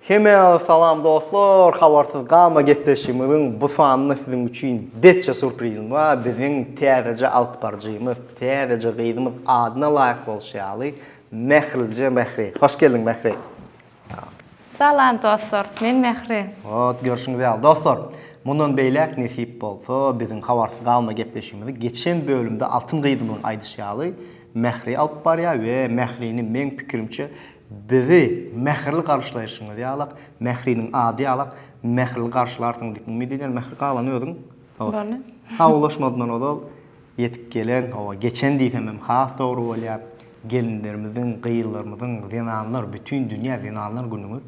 Hemmäňize salam dostlar, habarsyz galma gepleşigimiziň bu sanynda siziň üçin betje surprizim bar. Biziň täzeje alyp baryjymyz, täzeje gyzymyz adyna laýyk bolşy ýaly Mährilje Mähri. Hoş geldiň Mähri. Salam dostlar, men Mähri. Hot, görşüňiz ýaly dostlar, mundan beýläk nesip bolsa biziň habarsyz galma gepleşigimizi geçen bölümde Altyn gyzymyzyň aýdyşy ýaly Mähri alyp barýar we Mährini meň pikirimçe Bizi mähirli garşylaýşyňyz ýalak, Mähriniň ady ýalak, mähirli garşylarsyňyz diýip umyt edýän. Mähri galany özüň. Boldy. Sawlaşmazdan ozal ýetip gelen, hawa, geçen diýsem hem has dogry bolýar. Gelinlerimiziň, gyzlarymyzyň, zenanlar, bütin dünýä zenanlar günüňiz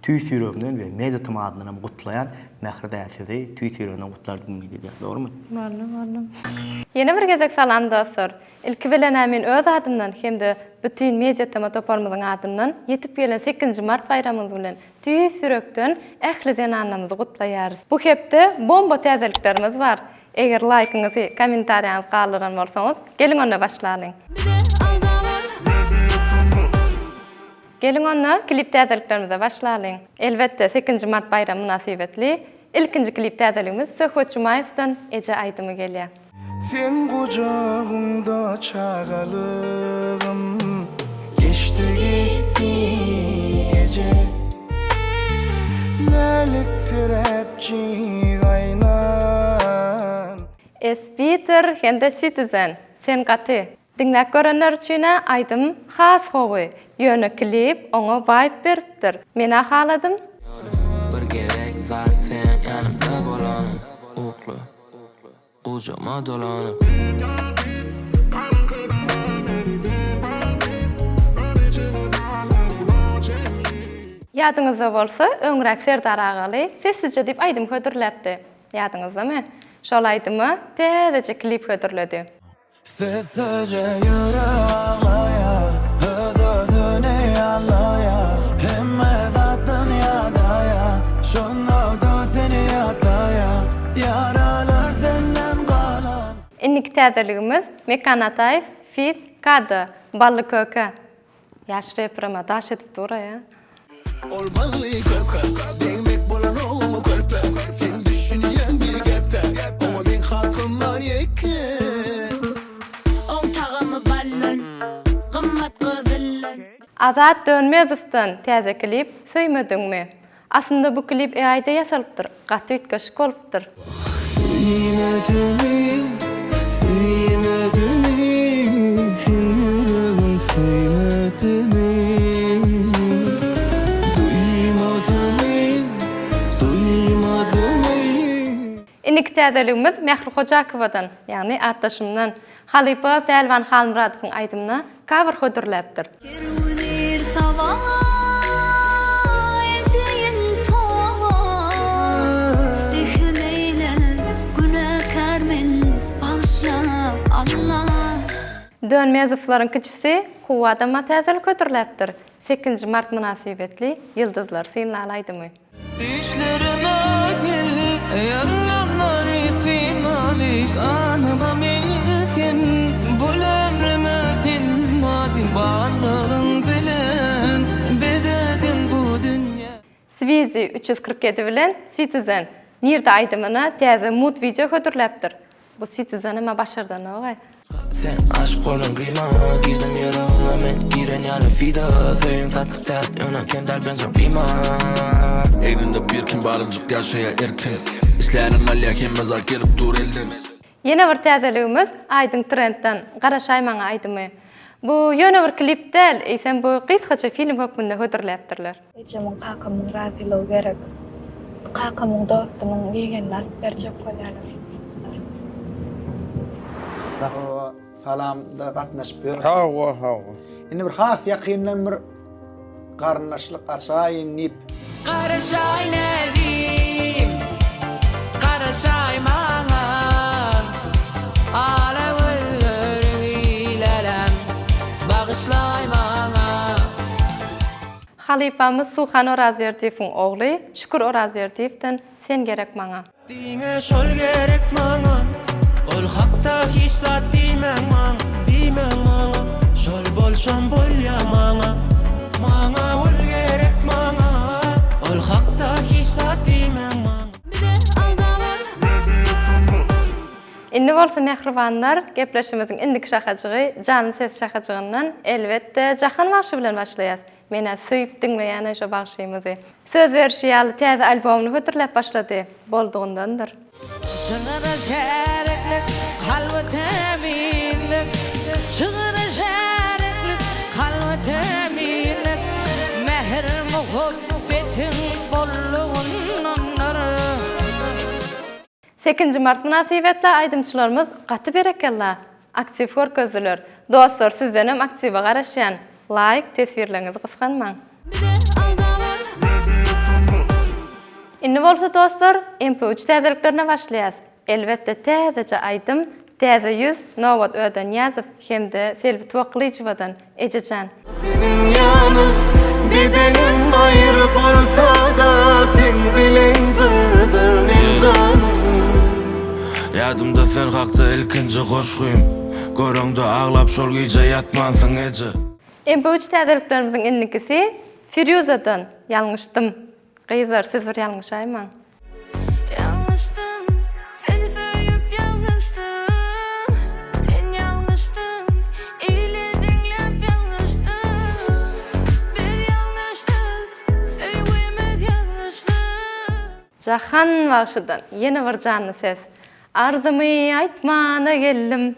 tüýs ýüregimden we Media TM adyndan hem gutlaýan. Mähri däl sizi tüýs ýüregimden gutlar diýip umyt edýän. Dogrymy? Boldy, boldy. Ýene bir gezek salam dostlar. Ilki bilen-ä men öz adymdan hem-de bütin Media TM toparymyzyň adyndan ýetip gelen sekizinji mart baýramyňyz bilen tüýs ýürekden ähli zenanlarymyzy gutlaýarys. Bu hepde bomba täzeliklerimiz bar. Eger laýkyňyzy, kommentariýaňyzy galdyran bolsaňyz, geliň onda başlalyň. Geliň onda klip täzeliklerimize başlalyň. Elbetde sekizinji mart baýramy mynasybetli ilkinji klip täzeligimiz Söhbet Jumaýewden Eje aýdymy gelýär. Seň gujagyňda çagalygym geçdi gitdi eje. Lälik seräpjik aýnan. Espiter hem-de Citizen, Sen gaty. Diňläp görenler üçin-ä aýdym has gowy, ýöne klip oňa waýb beripdir. Men-ä haladym. Bir gerek zat sen ýanymda bolanyň Ukla gujagma dolanyp. Ýadyňyzda bolsa, öňräk Serdar Agaly Sessizje diýip aýdym hödürläpdi. Ýadyňyzdamy? Şol aýdyma täzeje klip hödürledi. Sessizje ýürek aglaýar, öz-özüni ýallaýar, hemme zatdan ýadaýar, şonda-da seni ýatlaýar, ýaralar senden galan. Indiki täzeligimiz Mekan Ataýew feat. Kada, Bally Köke. Ýaş reprema daş edip dur aýa. Ol bally köke, degmek bolanok oňa körpe, Sen düşünýäň bir gepe, oňa meň hakym bar ýeke. Oň tagamy baldan, gymmat gyzyldan. Azat Dönmezowdan täze klip Söýmediňmi? Aslynda bu klip AI-da ýasalypdyr. Gaty üýtgeşik bolupdyr. Söýmedimi, söýmedimi, sen ýüregim söýmedimi, duýmadymy, duýmadymy. Indiki täzeligimiz Mähri Hojakowadan, ýagny atdaşymdan. Halypa Pälwan Halmyradowyň aýdymyna cover hödürläpdir. Her gün ir saba edeýin toba, Rehim eýle, günäkär men, bagyşla, Alla. Dönmezowlaryň kiçisi Kuwwadama täzelik hödürläpdir. Sekizinji mart mynasybetli Ýyldyzlary synlaly aýdymy. Düýşlerime gel, ýalanlary synmaly, Janyma melhem bol ömrüme sen mady, Barlygyň bilen bezediň bu dünýä. Swizi 347 bilen Citizen Nirde aýdymyna täze mut wideo hödürläpdir. Bu Citizen-em-ä başardanok-aý. Sen aşyk boldum gyýma Girdim ýüregiňe men giren ýaly fida Söýüň satlyk däl ýöne kem däl benzin gyýma. Egninde Birkin balyjyk ýaşaýa erkin Islänini alýa hemme zat gelip dur elden. Ýene bir täzeligimiz Aýdyň Trendden Garaşaý maňa aýdymy. Bu ýöne bir klip däl, eýsem bu gysgaça film hökmünde hödürläpdirler. Ejemiň kakamyň razylygy gerek. Kakamyň dostunyň ýegenini alyp berjek bolýarlar. Hawa, salamda gatnaşyp ýörüs. Hawa, hawa. Indi bir has ýakyndan bir garyndaşlyk açaýyn diýip. Garaşaý näzim, garaşaý maňa, Ala gözleriňi läläm, bagyşlaý maňa. Halypamyz Suhan Orazberdiýewiň ogly Şükür Orazberdiýewden Sen gerek maňa. Diňe şol gerek maňa Ol hakda hiç zat diýmäň maňa Diýmäň maňa Şol bolşam bolýa maňa Maňa ol gerek maňa. Indi bolsa mähribanlar, gepleşigimiziň indiki şahajygy Janly ses şahajygyndan, elbetde, Jahan bagşy bilen başlaýas. Men-ä söýüp diňleýän-aý şo bagşymyzy. Söz berşi ýaly täze albomyny hödürläp başlady. Boldugyndandyr. Şygyra şäriklik, kalba tämizlik, Şygyra şäriklik, kalba tämizlik, Mähir-muhabbetiň bollugyndandyr. Sekinji mart mynasybetli aýdymçylarymyz gaty berekella, aktiw görkezdiler. Dostlar sizdenem aktiwe garaşýan. Laýk, teswirleriňizi gysganmaň. Indi bolsa dostlar MP üç täzeliklerine başlaýas. Elbetde täzeje aýdym, täze ýüz Nobat Ödeniýazow hem-de Selbi Tuwakgylyjowadan Ejejan. Seniň ýanyň bedenim aýry bolsada seň bilen birdir meň janym. Ýadymda sen hakda ilkinji goşgym Göreňde aglap şol gije ýatmansyň eje. MP üç täzeliklerimiziň indikisi Firýuzadan Ýalňyşdym. Gyzlar siz bir ýalňyşaýmaň. Ýalňyşdym, seni söýüp ýalňyşdym Sen ýalňyşdyň, ili diňläp ýalňyşdyň Biz ýalňyşdyk, söýgimiz ýalňyşdy. Jahan bagşydan ýene bir janly ses. Arzymy aýtmana geldim.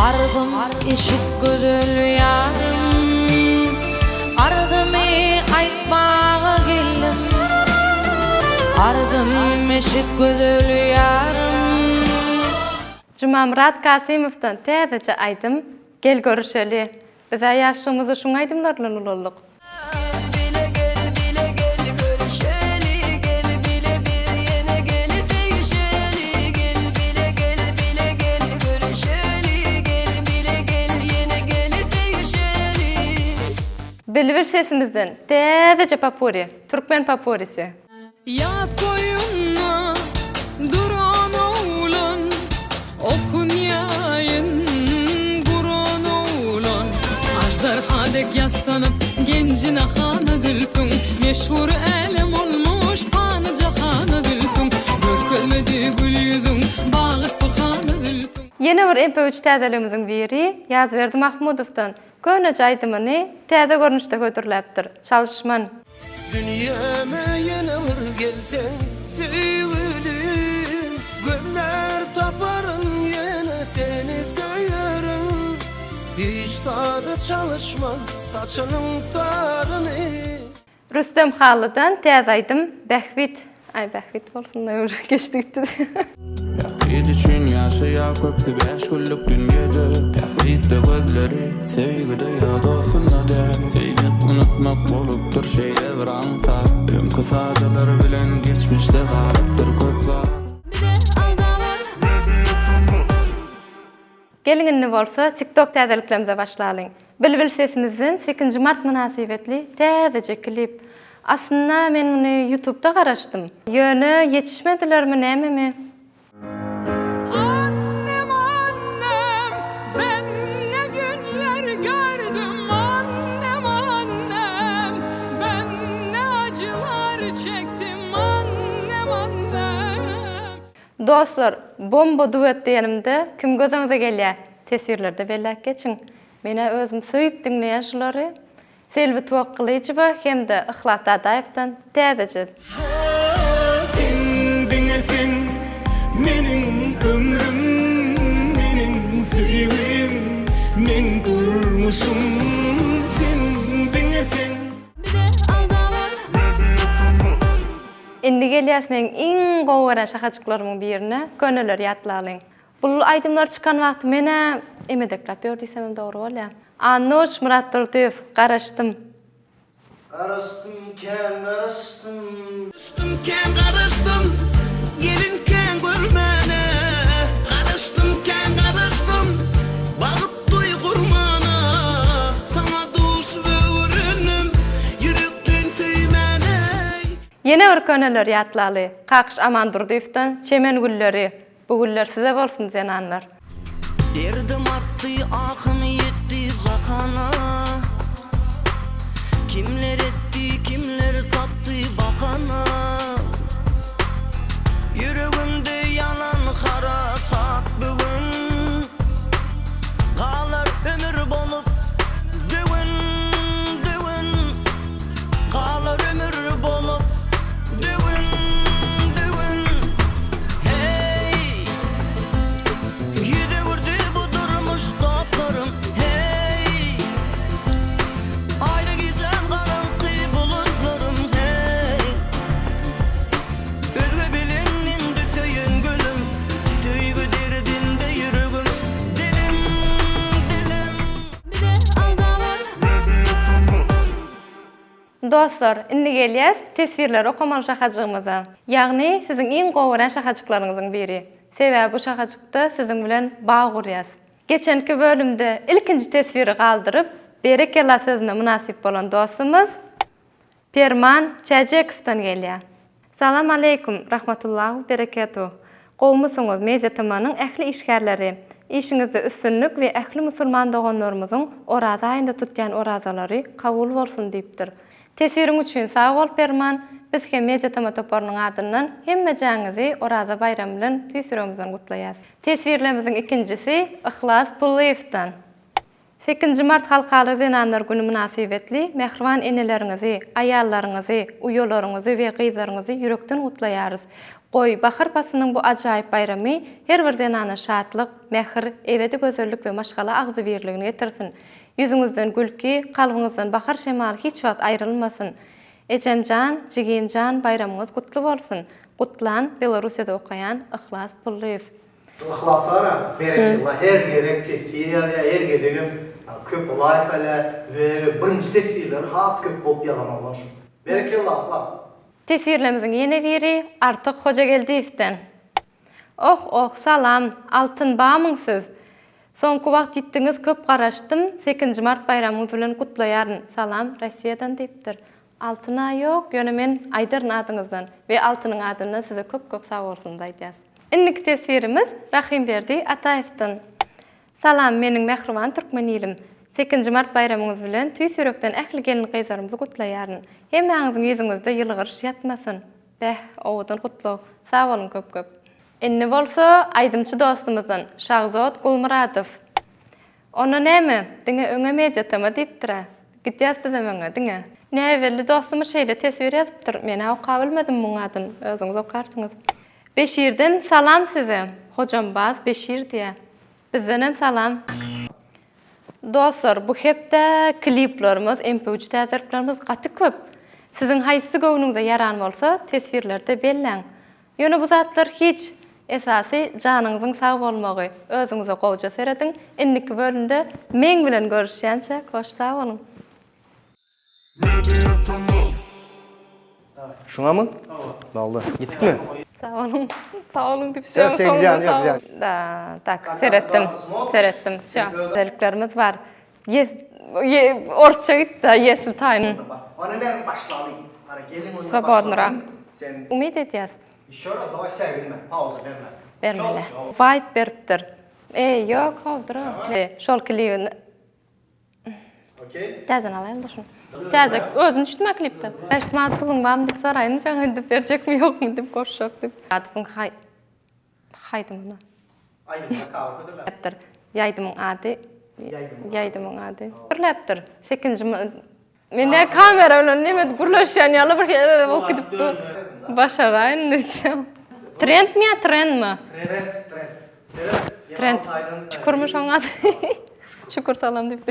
Arzym eşit gözel ýarym, Arzymy aýtmaga geldim. Arzym eşit gözel ýarym. Jumamyrat Kasymowdan täzeje aýdym Gel görüşeli. Bizä ýaşlygymyzda şuň aýdymlary bilen ulaldyk. Gel bile gel bile gel görüşeli gel bile bir ýene gel degişeli gel bile gel bile gel görüşeli gel bile gel ýene gel degişeli. Bilbil sesimizden täzeje popuri, türkmen popurisi. Ýat boýunda duran oglan, Okun ýaýyn guran oglan. Aždarha dek ýassanyp, genjine hana zülpüň, Meşhur älem olmuş pany jahana zülpüň, Görkezmedi gül ýüzüň, bagy-yspyhana zülpüň. Ýene bir MP üç täzeligimiziň biri Ýazberdi Mahmudowdan Köneje aýdymyny täze görnüşde hödürläpdir. Çalyşman. Dünýäme ýene bir gelseň söýgülim Gözlär taparyn ýene seni söýerin Hiç zada çalyşman saçynyň taryny. Rüstem Hallydan täze aýdym Bähbit. Aý bähbit bolsun-da öwre geçdi gitdi. Bähbit üçin ýaşaýar köpsi bäş günlük dünýede Bähbitde gözleri söýgüde ýa dostunda däl Söýmek unutmak bolupdyr şeýle bir aňsat Öňki sadalar bilen geçmişde galypdyr köp zat. Geliň indi bolsa TikTok täzeliklerimize başlalyň. Bilbil sesimizden sekizinji mart mynasybetli täzeje klip. Aslynda men muny ýutubda garaşdym. Ýöne ýetişmedilermi nämemi? Annem annem ben ne günler gördüm annem annem ben ne acılar çektim annem annem. Dostlar bomba duet diýenimde kim gözüňize gelýä? Teswirlerde belläp geçiň. Menä özüm söýüp diňleýän şulary. Selbi Tuwakgylyjowa hem-de Yhlas Dadaýewden täzeje. Sen diňe sen meniň ömrüm meniň söýgim meň durmuşym sen diňe sen. Indi gelýäs meň iň gowy görýän şahajyklarymyň birine, Köneleri ýatlalyň. Bul aýdymlar çykan wagty men-ä emedekläp ýör diýsemem dogry bolýa. Annuş Myratdurdyýew, Garaşdym. Garaşdym kän garaşdym. Garaşdym kän garaşdym gelinkäň görmäne Garaşdym kän garaşdym bagyp toý gurmana Saňa duşup öwrendim ýürekden söýmäne. Ýene bir köneleri ýatlaly, Kakyş Amandurdyýewden Çemen gülleri. Bu güller size bolsun zenanlar. Derdim artdy ahym ýetdi jahana Kimler etdi kimler tapdy bahana Ýüregimde ýanan harasat bu. Dostlar, indi gelýäs teswirleri okamaly şahajygymyza. Ýagny siziň iň gowy görýän şahajyklaryňyzyň biri. Sebäbi bu şahajykda siziň bilen bag gurýas. Geçenki bölümde ilkinji teswiri galdyryp, berekella sözüne mynasyp bolan dostumyz Perman Çäjekowdan gelýär. Salam aleýkum, rahmatullahu bereketuh. Gowumysyňyz Media TM-nyň ähli işgärleri. Işiňizde üstünlik we ähli musulman doganlarymyzyň Oraza aýynda tutýan orazalary kabul bolsun diýipdir. Teswiriň üçin sag bol Perman, biz hem Media TM toparynyň adyndan hemmejäňizi Oraza baýramy bilen tüýs ýüregimizden gutlaýas. Teswirlerimiziň ikinjisi Yhlas Pullyýewden. Sekizinji mart Halkara zenanlar güni mynasybetli mähriban eneleriňizi, aýallaryňyzy, uýalaryňyzy we gyzlaryňyzy ýürekden gutlaýarys. Goý, bahar paslynyň bu ajaýyp baýramy her bir zenana şatlyk, mähir, ebedi gözellik we maşgala agzybirligini getirsin. Ýüzüňizden gülki, kalbyňyzdan bahar şemaly hiç wagt aýrylmasyn. Ejem jan, jigim jan baýramyňyz gutly bolsun! Gutlan, Belorussiýada okaýan Yhlas Pullyýew. Şu Yhlas gara berekella her gezek teswir ýazýar her gezegem köp laýk alýar we birinji teswirleri has köp bolup ýazan oglan şu. Berekella Yhlas. Teswirlerimiziň ýene biri Artyk Hojageldiýewden. Oh oh salam Altyn bamyň siz? Soňky wagt ýitdiňiz köp garaşdym sekinji mart baýramyňyz bilen gutlaýaryn salam Rossiýadan diýipdir. Altyna ýok, ýöne men aýdaryn adyňyzdan we Altynyň adyndan size köp köp sag bolsunymyzy aýdýas. Indiki teswirimiz Rahymberdi Ataýewden. Salam meniň mähriban türkmen ilim. Sekinji mart baýramyňyz bilen tüýs ýürekden ähli gelin gyzlarymyzy gutlaýaryn. Hemmäňiziň ýüzüňizde ýylgyryş ýatmasyn. Bäh, owadan gutlag. Sag boluň köp köp. Indi bolsa aýdymçy dostumyzdan Şahzod Gulmyradow. Onda näme, diňe öňe Media-TM diýipdir-ä. Gidýäs bizem öňe, diňe. Näbelli dostumyz şeýle teswir ýazypdyr, men-ä okabilmedim muň adyny, özüňiz okarsyňyz. Beşirden salam size! Hojambaz Beşir diýýä. Bizdenem salam. Dostlar, bu hepde kliplerimiz, MP3 täzeliklerimiz gaty köp. Siziň haýsysy göwnüňize ýaran bolsa, teswirlerde belläň. Ýöne bu zatlar hiç. Esasy janyňyzyň sag bolmagy. Özüňize gowja serediň. Indiki bölümde meň bilen görüşýänçäk hoş sag boluň. Şuňamy? Boldy. Ýetikmi? Sag boluň. Sag boluň diýip Sö, seň zyýany ýok, zyýan. Da, tak, seretdim. Seretdim. Wsýo. Täzeliklerimiz bar. Ýes, ýe, orsça gitdi, ýesli taýyn. Onda näme başlalyň. Gara geliň onda Swobodnyrak. başlalyň. Sen Umyt edýäs. Еще raz daway säginme, pauza berme. Bermeli. Waýp beripdir. Eý, ýok, howdur. Şol klibini Okey. Täzeden alaýyn-da şuny. Täze, özüm düşdüm-ä klipde. 5 manat puluň barmy diýip soraýyn, jaň edip berjekmi, ýokmy diýip goşjak diýip. Adyň haý Haýdymyna. Aýdymyna cover hödürläpdir. Ýaýdymyň ady. Ýaýdymyň ady. Hödürläpdir. Sekinji Men nä kamera bilen neme edip gürleşýän ýaly bir hili bolup gidip dur. Başaraýyn diýsem. Trendmi ýa trendmi? Trend, trend. Trend. Şükürmi şoň ady? Şükür salam diýip.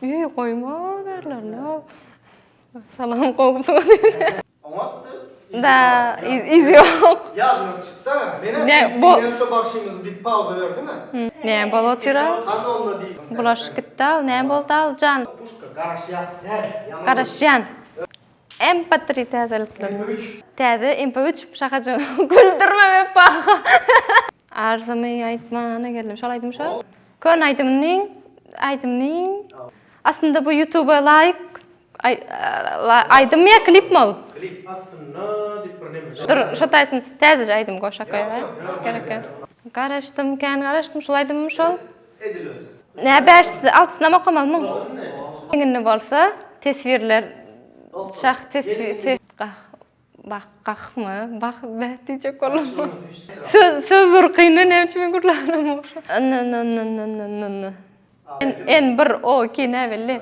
Eý goýma berler. Salam gowusyňyz diýip. Oňatdy. Da, iz ýok. Ýadymdan çykda. Menä Ne, sen bu diňleýän şo bagşymyzy diýip pauza berdimi? Näme bolup otyra? Hany onda diýip. Bulaşyk gitdi al, näme boldy al jan? Puşka, garaşýas däl. Ýaňy Garaşýan. MP3 täzelikler. MP3. Täze MP3 şahajyk. Güldürme Wepa aga. Arzymy aýtmana geldim. Şol aýdym şo? Köne aýdymynyň aýdymynyň. Aslynda bu ýutuba laýyk Aýdymmy ýa klipmi ol? Klip aslynda diýip bir neme. Dur şo taýsyn täzeje aýdym goşak goýaý. Gerek ýok. Garaşdym kän garaşdym şul aýdymmy şol? Edil özi. Nä bäşisi altysynam okamalymy? Indi bolsa teswirler şah teswir gah bah gahmy bah beh diýjek boldum. Söz söz durkyny näme üçin men gürlänem. N n n n n n N N bir O iki näbelli.